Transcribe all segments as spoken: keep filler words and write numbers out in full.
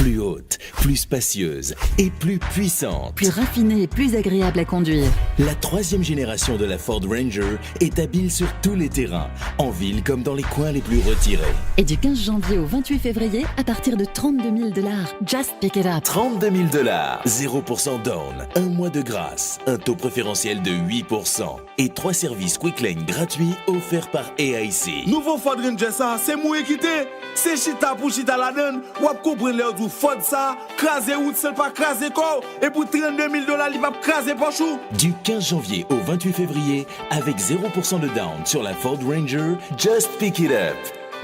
Plus haute, plus spacieuse et plus puissante. Plus raffinée et plus agréable à conduire. La troisième génération de la Ford Ranger est habile sur tous les terrains, en ville comme dans les coins les plus retirés. Et du quinze janvier au vingt-huit février, à partir de trente-deux mille dollars, just pick it up. Trente-deux mille dollars, zéro pour cent down, un mois de grâce, un taux préférentiel de huit pour cent et trois services Quick Lane gratuits offerts par A I C. Nouvo Ford Ranger sa, se mouri kite. Se chita pou chita ladann, w ap konprann lè yo di w Ford sa, kraze wout san l pa kraze kò w, e pou trannde mil dola li p ap kraze pòch ou. Du quinze janvier au vingt-huit février, avec zéro pour cent de down sur la Ford Ranger, just pick it up.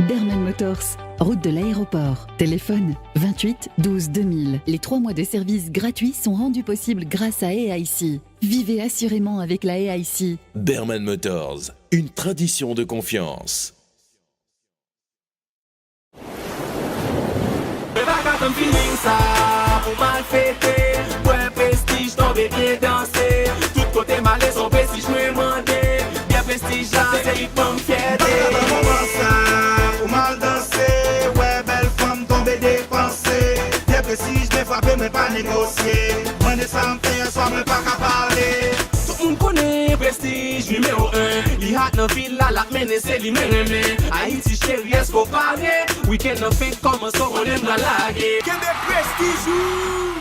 Berman Motors, route de l'aéroport. Téléphone vingt-huit douze deux mille. Les trois mois de service gratuits sont rendus possibles grâce à A I C. Vivez assurément avec la A I C. Berman Motors, une tradition de confiance. Mwen pa ka tann feeling sa pou m al fete. Bwè Prestige tonbe byen danse. Tout kote m ale se yon Prestige mwen mande. Byen Prestige la se ritm fyète. Mwen pa ka tann moman sa pou m al danse. Wè bèl fanm tonbe depanse. Byen Prestige byen frape mwen pa negosye. Mwen de sa m fè yè swa mwen pa ka pale. Tout moun konnen Prestige nimewo en. Li hot nan vil la, l ap mennen, se li mwen renmen. Ayiti cheri, èske w pare? Wikenn nan fenk kòmanse, w konnen m pral lage. Kenbe Prestige ou!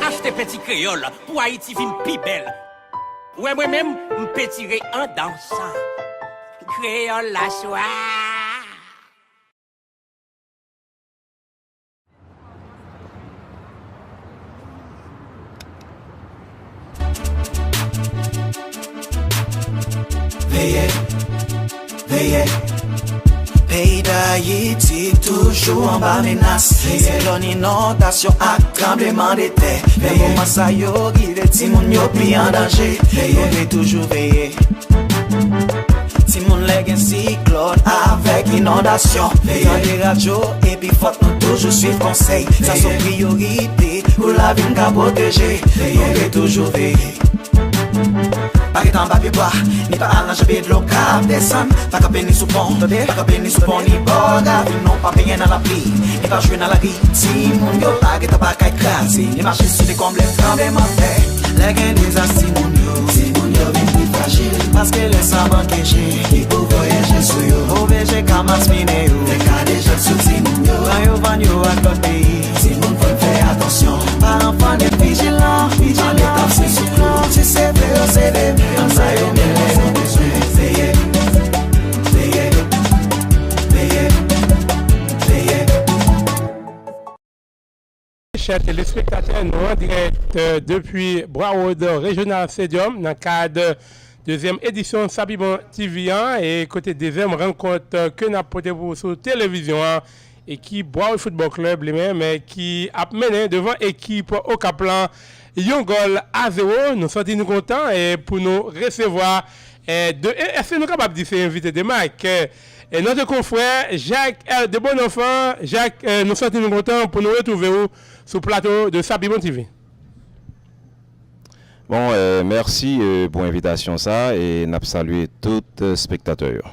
Achte penti kreyòl pou Ayiti vin pi bèl. Ou wè mwen menm, m pentire an dansan. Kreyòl la swa. Veye, veye. Peyi Dayiti toujou anba menas. Siklòn, inondasyon ak tranblemanntè. Lè moman sa yo rive, timoun yo pi an danje. Nou dwe toujou veye. Timoun, lè gen siklòn avèk inondasyon, tande radyo epi fòk nou toujou swiv konsèy. Sa se yon priyorite pou lavi n ka pwoteje. Nou dwe toujou veye. Pa rete anba pye bwa, ni pa al nan janbe dlo k ap desann. Pa kanpe ni sou pon, pa kanpe ni sou pon, ni bò ravin. Non, pa benyen nan lapli, ni pa jwe nan lari. Timoun yo pa gentan pa kay kraze, ni mache sou dekonb lè tranblemanntè. Lè gen dezas, timoun yo, timoun yo vin pi frajil. Paske lè sa manke je, li pou voye je sou yo. Move je ka maspinen yo, fè kade jèt sou timoun yo. Pran yo, vann yo ak lòt peyi. Timoun, fò n fè atansyon. Paran, fò n ret vijilan, vijilan. Pale tansi sou kou, si se vre yo se demi, ann sa yo mele, nou bezwen veye, veye, veye, veye. Chè telespektatè, nou an dirèk, euh, depi Broward Regional Stadium nan kad dezyèm edisyon Sa Pi Bon T V an, e kote dezyèm rankont, euh, ke n ap pote pou ou sou televizyon an, ekip Broward Football Club li menm, euh, ki ap mennen devan ekip Okap lan yon gòl a zewo. Nou santi nou kontan, e pou nou resevwa, e, de, e, èske nou kapab di se envite de mak? E, e, notre confrère Jacques L de Bonenfant. Jacques, e, nou santi nou kontan pou nou retwouve w sou plato de Sa Pi Bon T V. Bon, e, mèsi, e, pou envitasyon sa, e n ap salye tout, e, spektatè yo.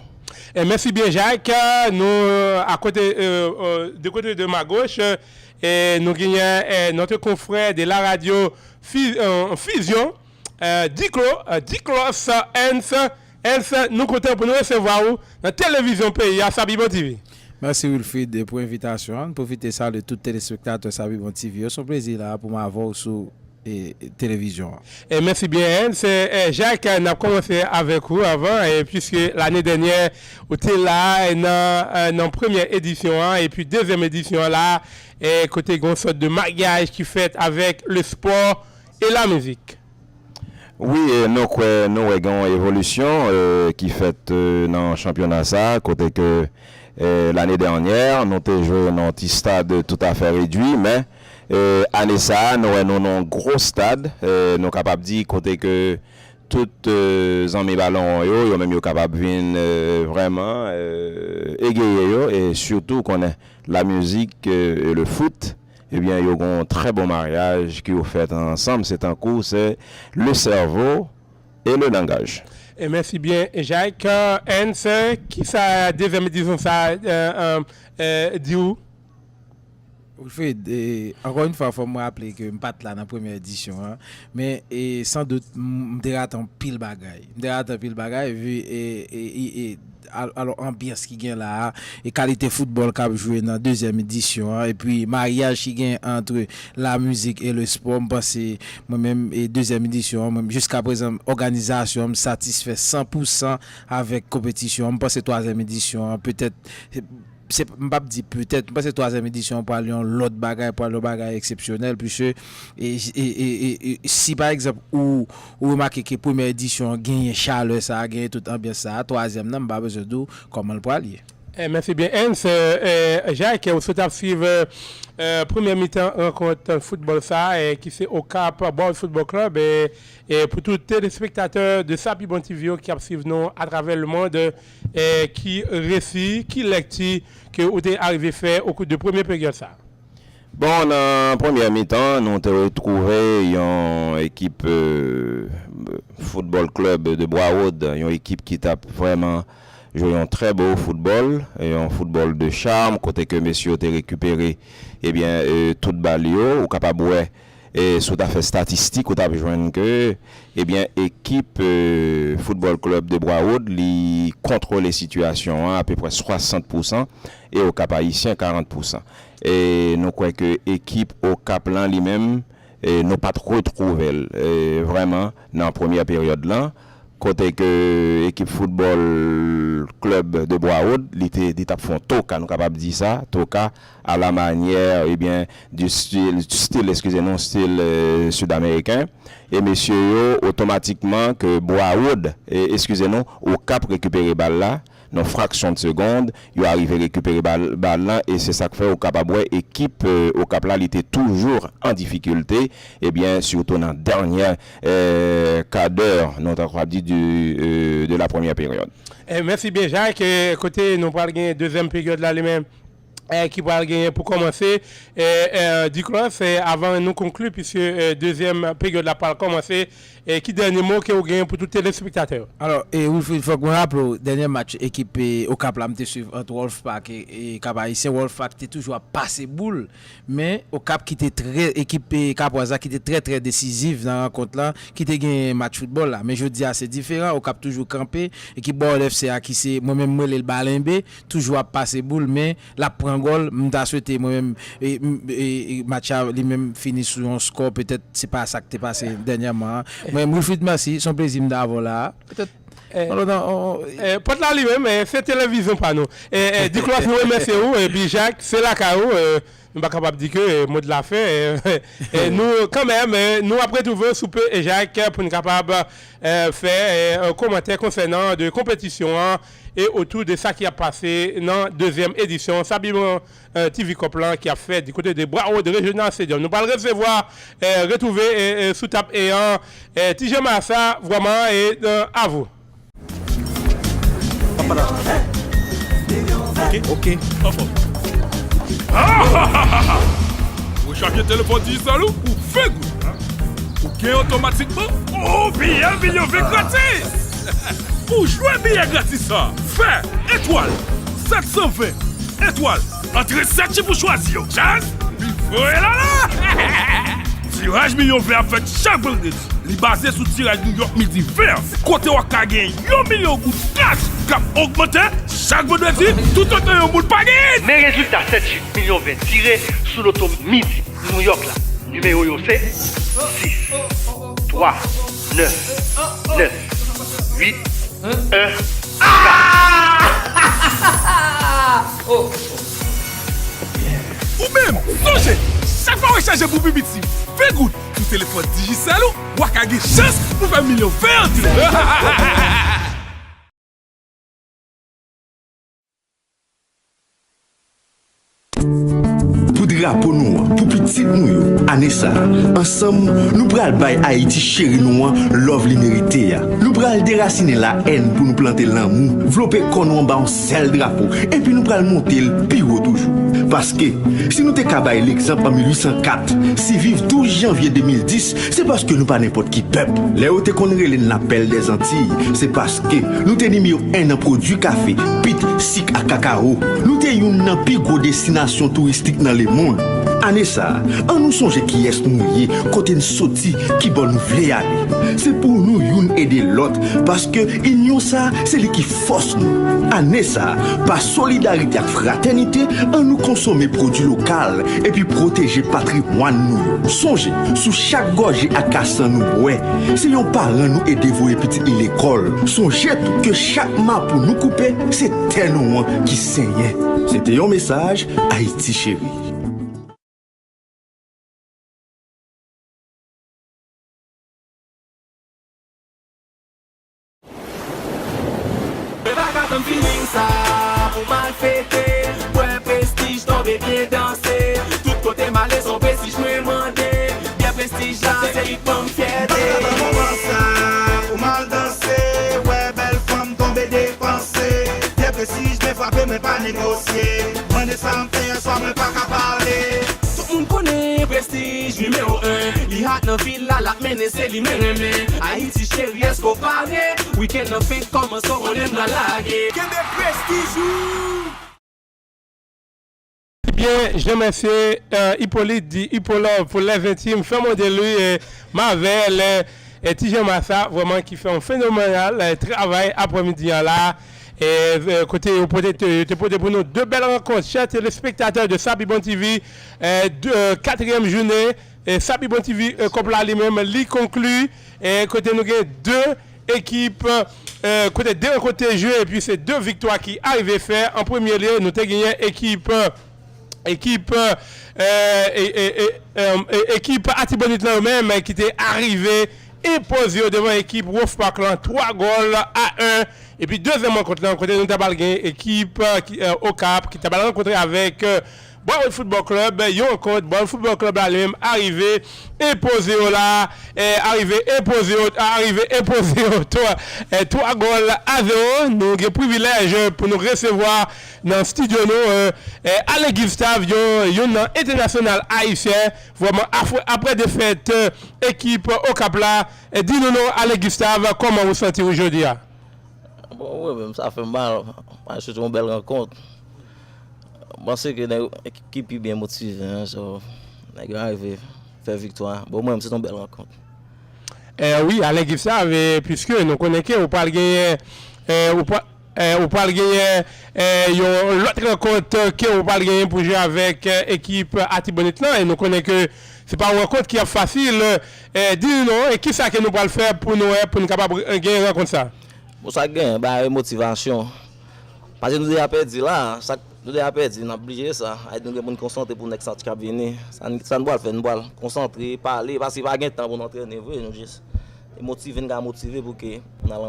E mèsi byen, Jacques. Nou, e, akote, e, e, de kote de ma goch, e, e nou genyen, e, notre confrère de la radio Fi-, e, Fusion, e, Diclo, e, Diclos Ernst. Ernst, nou kontan pou nou resevwa ou nan televizyon peyi a, Sa Pi Bon T V. Mèsi, Wilfrid, pou envitasyon an. Pwofite salye tout telespektatè Sa Pi Bon T V yo. Se yon plezi la pou m avè w sou e, televizyon an. E mèsi byen, Ernst. E, Jacques, n ap kòmanse avèk ou avan, e, piske lane dènyè, ou te la, e, nan, e, nan premyè edisyon an, epi dezyèm edisyon an la, e, kote gen yon sòt de maryaj ki fèt avèk le sport et la musique. Wi, e, nou kwè nou wè gen yon evolisyon e, ki fèt e, nan chanpyona sa, kote ke e, lane dènyè, nou te jwe nan yon ti stad toutafè redwi, men e, ane sa a, nou wè nou nan yon gwo stad, e, nou kapab di kote ke tout e, zanmi balon yo, yo menm yo kapab vin e, vrèman e, egeye yo, e sitou konnen la mizik e, e le foot, ebyen, yo gen yon trè bon maryaj ke yo fèt ansanm, se tankou se le cerveau et le langage. E mèsi byen, Jacques. Ernst, kisa dezyèm edisyon sa a e, e, e, di w? Wilfred, e, ankò yon fwa, fò m raple ke m pa t la nan premyè edisyon an, men e, sandout, m, m te rate anpil bagay. M te rate anpil bagay, vi, e, e, e, e, al- alò, anbyans ki gen la a, e kalite foutbòl k ap jwe nan dezyèm edisyon an, epi maryaj ki gen ant la mizik e le spò, m panse, mwen menm, e dezyèm edisyon an, mwen, jiska prezan, òganizasyon an, m satisfè san pou san avèk konpetisyon an. M panse twazyèm edisyon an, petèt, se, m p ap di petèt, m panse twazyèm edisyon an pral yon lòt bagay, pral yon bagay eksepsyonèl, piske e, e, e, e, e, si pa egzanp ou, ou remake ke premyè edisyon an genyen chalè sa a, genyen tout anbyans sa a, twazyèm nan, m pa bezwen di w kòman l pral ye. E, mèsi byen, Ernst. E, e, Jacques, ou sot ap swiv e, e, premyè mitan rankont foutbòl sa a, e, ki se Okap Bwawòd Football Club. E, e pou tout telespektatè de Sa Pi Bon T V yo ki ap swiv nou atravè lemond, e, ki resi, ki lèkti ke ou te arive fè okou de premye peryòd sa a? Bon, nan premyè mitan, nou te retwouve yon ekip e, football club de Bwawòd, yon ekip ki t ap vrèman jwe yon trè bo foutbòl, yon foutbòl de cham, kote ke mesye yo te rekipere, ebyen, e, tout bal yo. Ou kapab wè, e, si w ta fè statistik, ou t ap jwenn ke, ebyen, ekip e, football club de Bwawòd, li kontwole sitiyasyon an apeprè swasant pou san, e Okap Ayisyen karant pou san. E nou kwè ke ekip Okap lan li menm, e nou pa t retwouve l e, vrèman nan premyè peryòd lan, kote ke ekip foutbòl klèb de Bwawòd, li te, li t ap fè yon toka, nou kapab di sa, toka a la manyè, ebyen, du style, du style, eskize nou, stil e, sid ameriken. E mesye yo, otomatikman, ke Bwawòd, e, eskize nou, Okap rekipere bal la, nan fraksyon de segond, yo arive rekipere bal, bal lan, e se sa k fè ou kapab wè ekip e, Okap la, li te toujou an difikilte, ebyen, sitou nan dènyè e, kadè, nou ta kapab di, du, e, de la premyè peryòd. E, mèsi byen, Jacques. E, kote nou pral gen dezyèm peryòd la, li menm, e, ki pral genyen pou kòmanse. E, e, Diklos, e, avan nou konkli, piske e, dezyèm peryòd la pral kòmanse, e, ki dènye mo ke ou genyen pou tout telespektatè yo? Alò, e, Wilfried, fòk mwen raple w, dènyè match ekip e, Okap la, m te swiv ant Wolfpack e, e Cap Haïtien. Wolfpack te toujou ap pase boul, men Okap ki te trè, ekip e, Kapwaz la ki te trè, trè desiziv nan rankont lan, ki te gen match foutbòl la. Men jodi a, se diferan. Okap toujou kanpe. Ekip Bwawòd F C a, ki se, mwen menm, mwen rele l Balenbe, toujou ap pase boul, men l ap pran gòl. M ta swete, mwen menm, e, m- e, e, match la, li menm fini sou yon skò, petèt se pa sa k te pase dènyèman an. Mwen, Wilfried, mèsi, se yon plezi m t avè w la a. Petèt, Eh, yon lòt, on- on- Eh, pòt la li menm, eh, se televizyon pa nou. Eh, eh, Diklos, nou remèsye ou, epi Jacques, se lakay ou, eh, nou pa kapab di ke, eh, mo de la fen, eh, eh, nou, kanmenm, eh, nou ap retwouve w sou pe, eh, Jacques, pou n kapab, eh, fè, eh, kòmantè konsènan de konpetisyon an e otou de sa ki ap pase nan dezyèm edisyon Sa Pi Bon, eh, T V Cup lan ki ap fèt di kote de Broward Regional Stadium. Nou pral resevwa, eh, retwouve, eh, eh, sou tab e an, eh, Ti Jan Masa, vrèman, e, eh, avou. Ok, ok. Ou chaje telefòn dijital ou, ou fè gou. Ou gen otomatikman yon biyè milyon ven gratis. Pou jwe biyè gratis sa, fè etwal sèt san ven etwal. Antre sèt chif ou chwazi yo. Chans, li voye la la. Tiraj milyon ven ap fèt chak vandredi. Li baze sou tiraj Nouyòk Midi ven an, kote w ap ka gen yon milyon goud kach k ap ogmante chak vandredi, toutotan yon moun pa genyen. Men rezilta sèt chif milyon ven tire sou loto Midi Nouyòk la. Nimewo yo se sis, twa, nèf, nèf, uit, en. Ou menm, sonje, chak fwa w rechaje pou pi piti ven goud sou telefòn Digicel ou, w a ka gen chans pou fè milyon ven antre. Pou drapo nou an, pou pitit nou yo, ane sa a, ansanm, nou pral bay Ayiti cheri nou an love li merite a. Nou pral derasinen la èn pou nou plante lanmou, vlope kò nou anba yon sèl drapo, epi nou pral monte l pi wo toujou. Paske, si nou te ka bay legzanp an mil uit san kat, siviv douz janvye de mil dis, se paske nou pa nenpòt ki pèp. Lè yo te konn rele n la Belle des Antilles, se paske nou te nimewo en nan pwodui kafe, pit, sik ak kakawo. Nou te youn nan pi gwo destinasyon touristik nan lemonn. Ane sa a, ann nou sonje kiyès nou ye, kote n soti, kibò nou vle ale. Se pou nou youn ede lòt, paske inyon sa a, se li ki fòs nou. Ane sa a, pa solidarite ak fratènite, ann nou konsome pwodui lokal epi pwoteje patrimwàn nou yo. Sonje, sou chak gòje ak kasan nou bwè, se yon paran nou ede voye pitit li lekòl. Sonje tou ke chak mapou nou koupe, se tè nou an ki senyen. Se te yon mesaj Ayiti Cheri. Vagabon feeling sa pou malfete, bwè prestij tonbe byen danse. Tout kote m ale se yon prestij mwen mande. Byè prestij la se li k ban m fyète. Vagabon moman sa pou mal danse, wè bèl fanm tonbe depanse. Byè prestij byen frape mwen pa negosye. Mande sa m fè yè swa mwen pa ka pale. Tout moun konnen prestij nimewo en. Li hot nan vil la, l ap mennen, se li mwen renmen. Ayiti cheri, èske w pare? Wikenn nan fenk kòmanse, w konnen m pral lage. Kenbe prestij ou! Ebyen, Jean Mercier, euh, Hippolyte di Hippo Love pour les intimes, fè modèl wi, euh, m avè l, euh, Ti Jean Massa, vrèman ki fè yon fenomenal, euh, travay aprèmidi an la. E, euh, kote yo pote, yo te pote pou nou de bèl rankont, chè telespektatè de Sa Pi Bon TV, euh, de, euh, katriyèm jounen, e Sa Pi Bon TV, euh, kòp la li menm, li konkli, e kote nou gen de ekip, euh, kote de rankont te jwe, epi se de viktwa ki arive fè. An premye lye, nou te genyen ekip, euh, ekip, euh, e, e, e, e, e, ekip Atibonit lan yo menm ki te arive enpoze yo devan ekip Wolf Park lan twa gòl a en. Epi dezyèm rankont lan, kote nou ta pral gen ekip, euh, ki, euh, Okap ki ta pral rankontre avèk, euh, Broward Football Club, yon rankont, Broward Football Club la li menm arive enpoze yo la, eh, arive enpoze yo, arive enpoze yo twa, eh, twa gòl a zewo. Nou gen privilèj pou nou resevwa nan estidyo nou, eh, eh, Alain Gustave, yon, youn nan entènasyonal ayisyen, vrèman, apre, apre defèt, eh, ekip Okap la. Eh, di nou non, Alain Gustave, kòman ou santi w jodi a? Bon, wi, men sa fè m mal. Match yo te yon bèl rankont. M panse ke nèg yo ki pi byen motive, hein, so, nèg yo arive fè viktwa. Bon, mwen, se te yon bèl rankont. Eh, wi, Alain Gustave, eh, puiske nou konnen ke ou pral genyen, eh, ou pral, eh, ou pral genyen, eh, yon lòt rankont ke ou pral genyen pou jwe avèk, eh, ekip Atibonit lan, e nou konnen ke se pa yon rankont ki ap fasil. Eh, di nou non, e kisa ke nou pral fè pou nou, eh, pou nou kapab, eh, genyen rankont sa? Bon, sa k genyen, ba yo motivasyon. Paske nou deja pèdi la, sa k, nou deja pèdi, n ap blije sa. Ay, nou gen pou n konsantre pou nèks match k ap vini. Sa n, sa n pral fè, n pral konsantre, pale, paske pa gen tan pou n antrene vre, nou jis motive, n ka motive pou ke n al,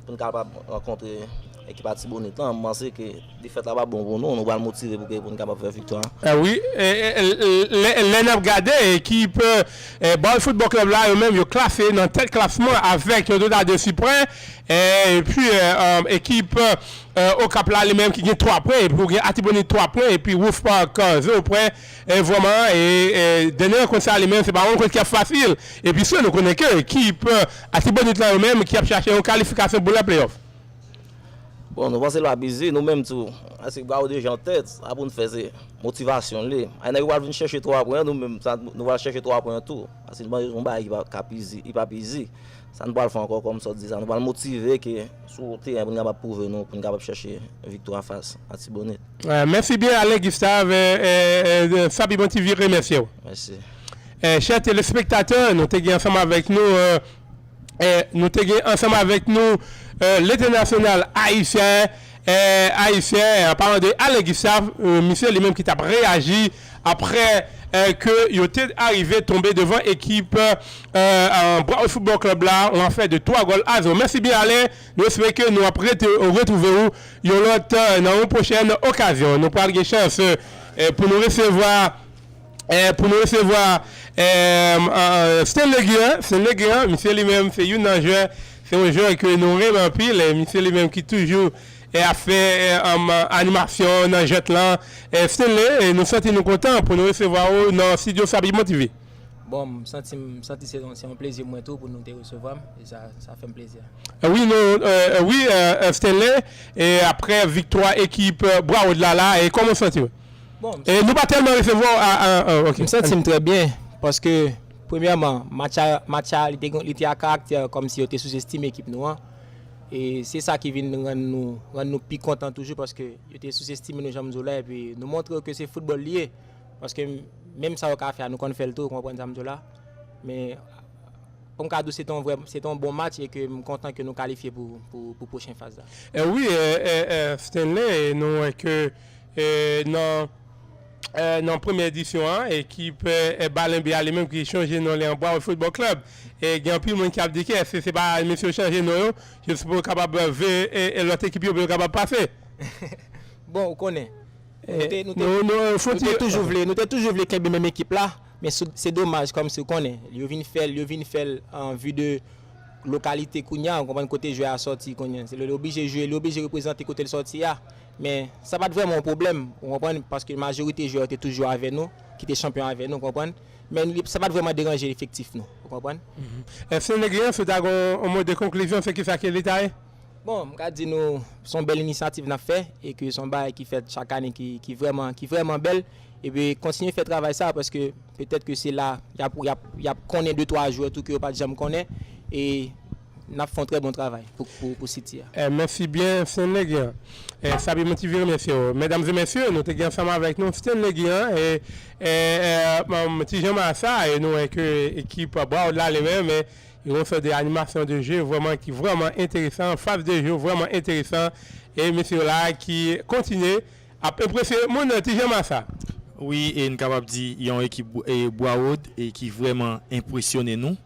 pou n kapab rankontre ekip Atibonit lan. M panse ke defèt la pa bon pou nou, nou pral motive pou ke, pou n kapab fè viktwa. Eh wi, eh, eh, eh, lè, lè n ap gade ekip, eh, Broward Football Club la, yo menm, yo klase nan tèt klasman avèk yon total de sis pwen. Eh, epi, eh, eh, ekip, eh, Okap la, li menm ki gen twa pwen, epi ou gen Atibonit twa pwen, epi Wolf Park, eh, zewo pwen. Eh, vrèman, eh, eh, dènye rankont sa, li menm, se pa yon rankont ki ap fasil. Epi, si nou konnen ke ekip, eh, Atibonit la, yo menm, ki ap chache yon kalifikasyon pou lè playoff. Bon, nou panse l ap izi, nou menm tou. Paske Bravo deja an tèt, sa pou n fè se motivasyon li. Ay nèg yo pral vin chèche twa pwen, nou menm sa, nou pral chèche twa pwen tou. Paske nou panse se yon bagay ki pa, k ap izi, ki p ap izi. Sa nou pral fè ankò, kòm sa w di sa, nou pral motive ke sou teren pou n kapab pwouve nou, pou n kapab chèche viktwa fas Latibonit. Mèsi byen, Alain Gustave, Sabi Bon T V remèsye w. Mèsi. Chè telespektatè, nou te gen ansanm avèk nou, nou te gen ansanm avèk nou, lentènasyonal ayisyen, ayisyen, an palan de Alain Gustave, misye li menm ki t ap reyaji aprè ke yo te arive tonbe devan ekip Bravo Football Club la, yon afè de twa gòl a zewo. Mèsi byen, Alain. Nou espere ke nou ap retwouve w yon lòt, nan yon pwochèn okazyon. Nou pral gen chans pou nou resevwa, pou nou resevwa Stanley Guillain. Stanley Guillain, misye li menm, se youn nan jwè, se yon jwè ke nou renmen anpil. Misye li menm ki toujou ap fè animasyon nan jwèt lan. Stanley, nou santi nou kontan pou nou resevwa w nan estidyo Sabi Bon T V. Bon, m santi, m santi se yon, se yon plezi pou mwen tou pou nou te resevwa m. E sa, sa fè m plezi. Wi, nou, wi, Stanley, e aprè viktwa ekip Bravo la la, e kòman w santi w? Bon, e nou pa tèlman resevwa w a, a, a, ok. M santi m trè byen, paske, premyèman, match a, match a, li te, li te a karaktè kòmsi yo te souzestime ekip nou an. E se sa ki vin rann nou, rann nou pi kontan toujou, paske yo te souzestime nou, jan m di w la, epi nou montre yo ke se foutbòl li ye. Paske menm sa yo ka fè a, nou konn fè l tou, ou konprann sa m di w la. Men, pou m ka di w, se te yon vrè, se te yon bon match e ke m kontan ke nou kalifye pou, pou, pou pwochen faz la. E wi, e, e, e, Stanley, nou wè ke, e, nan, e, nan premyè edisyon an, ekip, e, e, Balenbe a li menm ki chanje non li an Bravo Football Club. E gen anpil moun ki ap di ke èske se pa mesye yo chanje non yo, jis pou yo kapab ve, e, e, lòt ekip yo, pou yo kapab pase. Bon, ou konnen. Nou te, nou te, nou, nou, nou te toujou vle, nou te toujou vle kenbe menm ekip la, men se, se domaj, kòmsi w konnen, yo vin fè l, yo vin fè l an vi de lokalite kounye a, ou konprann, kote jwè a sòti kounye a. Se li, li oblije jwe, li oblije reprezante kote l sòti a. Men sa pa t vrèman yon pwoblèm, ou konprann, paske majorite jwè yo te toujou avè nou, ki te chanpyon avè nou, ou konprann. Men li, sa pa t vrèman deranje efektif nou, ou konprann. Mhm. Èske Negre an, si w ta gen yon mo de konklizyon, se kisa ke li ta ye? Bon, m ka di nou, se yon bèl inisyativ n ap fè, e ke se yon bagay ki fèt chak ane ki, ki vrèman, ki vrèman bèl. Epi, kontinye fè travay sa, paske petèt ke se la, y ap, y ap, y ap konnen de twa jwè tou ke yo pa t janm konnen, e n ap fè yon trè bon travay pou, pou, pou City a. E, mèsi byen, Stanley Guillain. E, Sabi Bon T V remèsye w. Medam e mesye, nou te gen ansanm avèk nou Stanley Guillain, e, e, e, Ti Jan Masa, e nou wè ke ekip Bravo la, li menm, e, Yon sòt de animasyon de je vrèman ki vrèman enteresan, faz de je vrèman enteresan, e mesye yo la ki kontinye ap enpresyonnen moun nan Ti Jan Masa. Wi, e n kapab di yon ekip, e, Bravo, e ki vrèman enpresyonnen nou.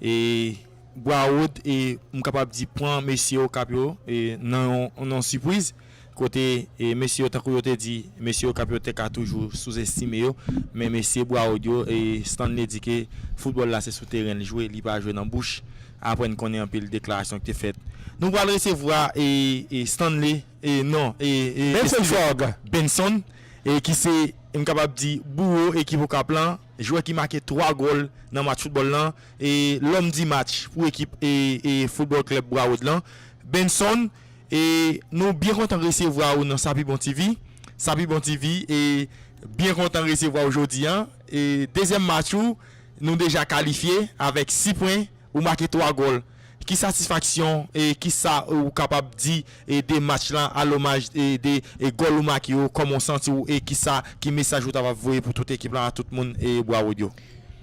E Bravo, e m kapab di pran mesye Okap yo, e nan yon, nan yon sipriz. Kote, e, mesye yo, tankou yo te di, mesye Okap yo te ka toujou souzestime yo, men mesye Bravo yo, e, Stanley di ke foutbòl la se sou teren l jwe, li pa jwe nan bouch. Apre n konnen anpil deklarasyon ki te fèt. Nou pral resevwa, e, e, Stanley, e, non, e, e, Benson eskize, Fogg. Benson, e, ki se, m kapab di, bouwo ekip Okap lan, jwè ki make twa gòl nan match foutbòl lan, e, lòm di match pou ekip, e, e, foutbòl klèb Bravo lan. Benson, E nou byen kontan resevwa ou nan Sabi Bon T V. Sabi Bon T V, e byen kontan resevwa ou jodi a. E dezyèm match ou, nou deja kalifye avèk sis pwen, ou make twa gòl. Ki satisfaksyon e ki sa ou kapab di, e, de match lan, a lomaj, e, de, e, gòl ou make yo, kòman w santi w, e ki sa, ki mesaj ou ta va voye pou tout ekip lan, a tout moun, e, Bravo yo?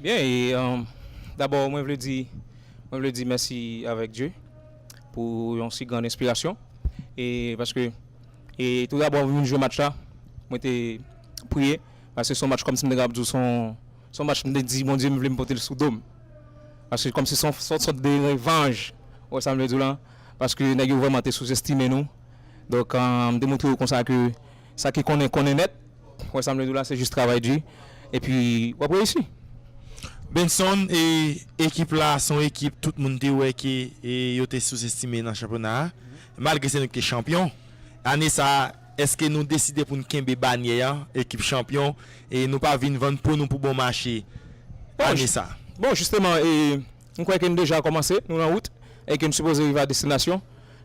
Byen, e, um, dabò, mwen vle di, mwen vle di mèsi avèk Dye pou yon si grann enspirasyon. E paske, e tou dabò, mwen vin jwe match la, mwen te priye, paske se yon match kòmsi m te kapab di w, se yon, se yon match m te di Bondye m vle m pote l sou do m. Paske kòmsi se yon, se yon sòt de revanj, ou wè sa m vle di w la, paske nèg yo vrèman te souzestime nou. Donk, ah, m te montre yo konsa ke sa ki konnen, konnen nèt. Ou wè sa m vle di w la, se jis travay di, epi w ap reyisi. Benson, e, ekip la, se yon ekip tout moun te wè ke, e, yo te souzestime nan chanpyona a. Malgre se nou ki te chanpyon, ane sa a, èske nou deside pou n kenbe banyè a, ekip chanpyon, e nou pa vin vann po nou pou bon mache ane sa a? Bon, jisteman, e, m kwè ke n deja kòmanse, nou nan wout, e ke n sipoze rive a destinasyon.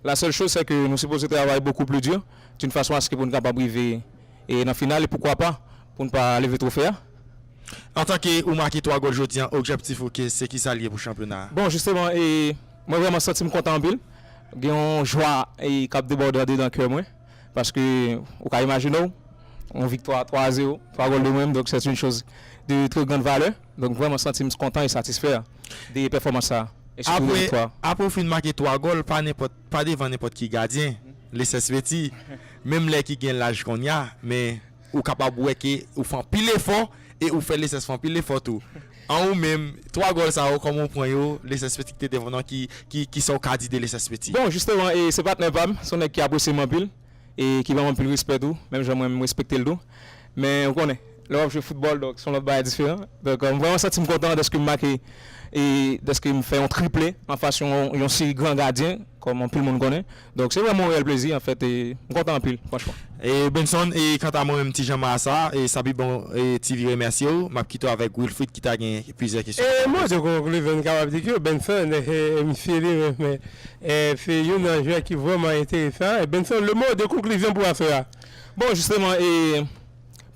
La seule chose, c'est que nou sipoze travay beaucoup plus dur, d'une façon à ce que pou n kapab rive e nan final, e poukwa pa, pou n pa leve twofe a. Antanke ou make twa gòl jodi a, objektif ou ke se kisa l ye pou chanpyona a? Bon, jisteman, e, mwen vrèman santi m kontan anpil. Gen yon jwa e, k ap debòde andedan kè mwen. Paske, ou ka imajine w, yon viktwa twa a zewo, twa gòl de mwen, donk se yon choz de trè grann valè. Donk, vrèman santi m kontan e satisfè de pèfòmans sa a. E sitou de Apre, viktwa. apre w fin make twa gòl, pa nenpòt, pa devan nenpòt ki gadyen, Leses Peti, menm lè ki gen laj konnya, men ou kapab wè ke ou fè anpil efò e ou fè Leses fè anpil efò tou. An ou menm, twa gòl sa yo, kòman w pran yo, Leses Peti ki te devan w lan, ki, ki, kisa w ka di de Leses Peti? Bon, jisteman, e se patnè pa m, se yon nèg ki apresye m anpil, e ki ban m anpil respè tou, menm jan mwen m respekte l tou. Men, ou konnen, lè w ap jwe foutbòl, donk, se yon lòt bagay diferan. Donk, e, m vrèman santi m kontan dèske m make, e dèske m fè yon triple anfas yon, yon seri gran gadyen, kòm anpil moun konnen. Donk, se vrèman yon reyèl plezi, anfèt, e m kontan anpil, franchman. E Benson, e kanta mwen menm, Ti Jan Masa, e Sa Pi Bon, e T V remèsye w. M ap kite w avèk Wilfrid ki ta gen plizyè kesyon. E mo de konklizyon, m kapab di ke Benson, e, e, misye li menm, e, e, se youn nan jwè ki vrèman enteresan. E Benson, le mot de conclusion pour aswè a. Bon, jisteman, e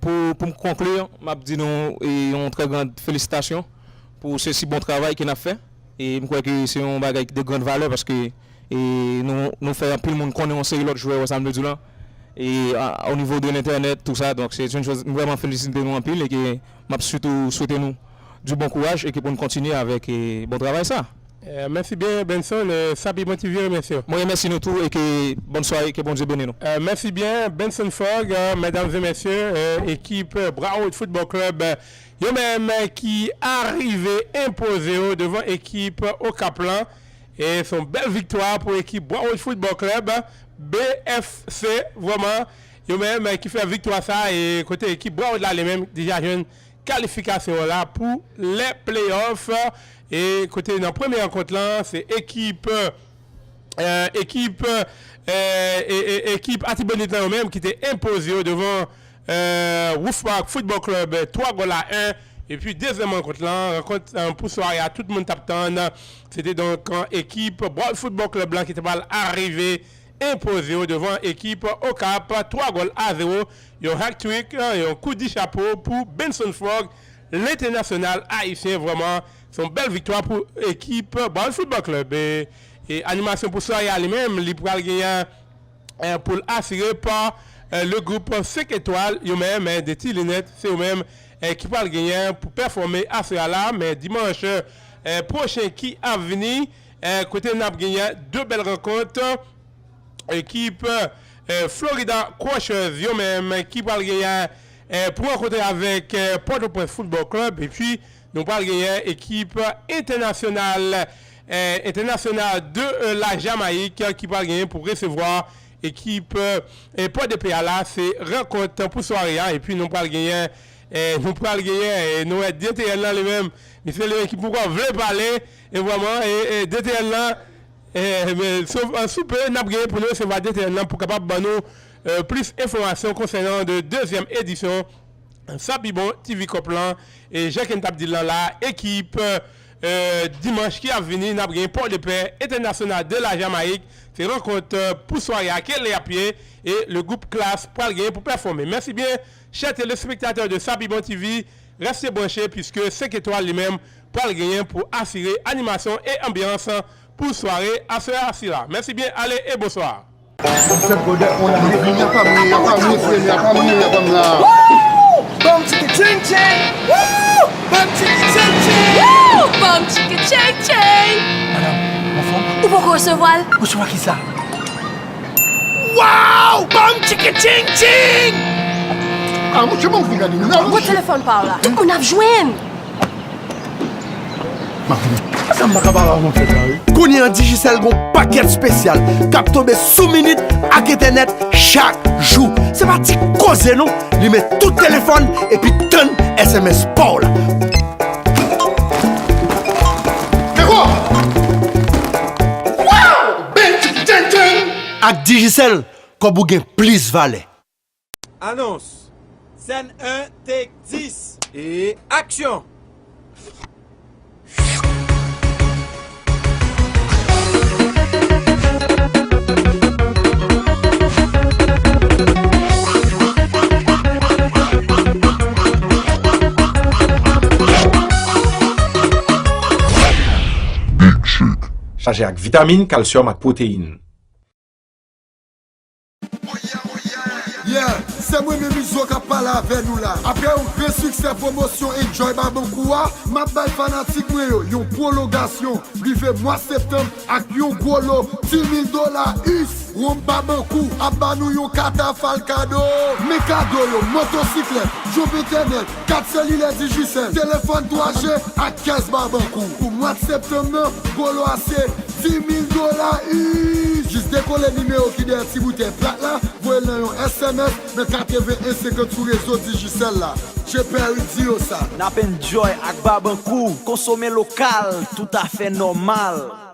pou, pou m konkli, m ap di nou e, yon trè gran felisitasyon pou se si bon travay ke n ap fè. E m kwè ke se yon bagay de gran valè paske e, nou, nou fè anpil moun konnen yon seri lòt jwè, wè sa m vle di w lan. E a, o nivo de lentènèt, tou sa, donk se yon choz, m vrèman felisite nou anpil e ke m ap sitou swete nou du bon kouraj e ke pou n kontinye avèk e, bon travay sa. Euh, mèsi byen, Benson. Euh, Sa Pi Bon T V remèsye w. Mwen remèsye nou tou e ke bòn sware, ke Bondye beni nou. Euh, mèsi byen, Benson Fogg, euh, medam e mesye, euh, ekip, euh, Broward Football Club, euh, yo menm, euh, ki arive enpoze yo devan ekip, euh, Okap lan. E se yon bèl viktwa pou ekip Broward Football Club, B F C, vrèman, yo menm, euh, ki fè viktwa sa, e kote ekip Broward la, li menm, deja jwenn kalifikasyon an la pou lè playoff. E kote nan premye rankont lan, se ekip, euh, ekip, euh, e, e, ekip Atibonit lan yo menm ki te enpoze yo devan, euh, Wolf Park Football Club, euh, twa gòl a en. Epi dezyèm rankont lan, rankont, euh, pou sware a, tout moun t ap tann. Se te donk, euh, ekip Broward Football Club lan ki te pral arive enpoze yo devan ekip Okap twa gòl a zewo. Yon hat-trick, yon kou di chapo pou Benson Fogg, lentènasyonal ayisyen. Vrèman, se yon bèl viktwa pou ekip Broward Football Club. E, e animasyon pou sware a li menm, li pral genyen, e, pou l asire pa, e, le gwoup senk etwal, yo menm, e, de Ti Linèt, se yo menm, e, ki pral genyen pou pèfòme aswè a la, men dimanch, e, pwochen ki ap vini, e, kote n ap genyen de bèl rankont, ekip, e, Florida Crushers, yo menm, ki pral genyen, e, pou rankontre avèk, e, Pòtoprens Football Club, epi nou pral genyen ekip entènasyonal, e, entènasyonal de, e, la Jamayik, e, ki pral genyen pou resevwa ekip, e, Pòdepè a la. Se rankont pou sware a, epi nou pral genyen, e, nou pral genyen, e, nou wè D T L lan li menm, misye li menm ki poko vle pale, e vrèman, e, e D T L lan, e, men, sof, e, sou pe, n ap genyen pou nou resevwa D T L lan pou kapab ban nou, e, plis enfòmasyon konsènan de dezyèm edisyon Sa Pi Bon T V Cup lan. E jan ke n t ap di l lan la, ekip, e, dimanch ki ap vini, n ap genyen Pòdepè, entènasyonal de la Jamayik. Se rankont, e, pou sware a ke lè ap ye, e le gwoup Klass pral genyen pou pèfòme. Mèsi byen, chè telespektatè de Sa Pi Bon T V, rèste branche, piske senk etwal li menm pral genyen pou asire animasyon e anbyans pou sware aswè a sila. Mèsi byen, ale e bonswa. Sèt gòdè, on a vini, a pa mwen, a pa mwen, frè m, a pa mwen, a pa mwen la. Woo! Ban m tike tcheng tcheng! Woo! Ban m tike tcheng tcheng! Woo! Ban m tike tcheng tcheng! Madanm, ou anfòm? Ou poko resevwa l? Resevwa kisa? Wow! Ban m tike tcheng tcheng! Ah, monchè, ban m vin gade, non. Pran telefòn pa w la. Tout moun ap jwenn. M ap vini. Sa m pa ka pa wè nan fèt la, wi. Kounye a, Digicel gon pakèt espesyal k ap tonbe sou minit ak entènèt chak jou. Se pa ti koze non, li men tout telefòn epi tann S M S pa w la. Ewo! Wow! Big chicken, chicken, chicken! Ak Digicel, kòb ou gen plis valè. Anons. Sèn en, take dis. E aksyon! ak vitamin, kalsyòm ak pwoteyin. Yeah, se mwen menm Izo k ap pale avè nou la. Apre yon gran siksè pwomosyon Enjoy Babankou a, m ap bay fanatik mwen yo yon pwolongasyon rive mwa septanm ak yon gwo lo dis mil dola us. Wonm Babankou ap ba nou yon katafal kado. Men kado yo, motosiklèt, djòb entènèt, kat selilè Digicel, telefòn twa G ak kès Babankou. Pou mwa septanm nan, gwo lo a se dis mil dola us. Jis dekole nimewo ki dèyè ti boutèy plat la, voye l nan yon S M S nan katreven en senkant sou rezo Digicel la. J P R di yo sa. N ap enjoy ak Babankou, konsome lokal, toutafè nòmal.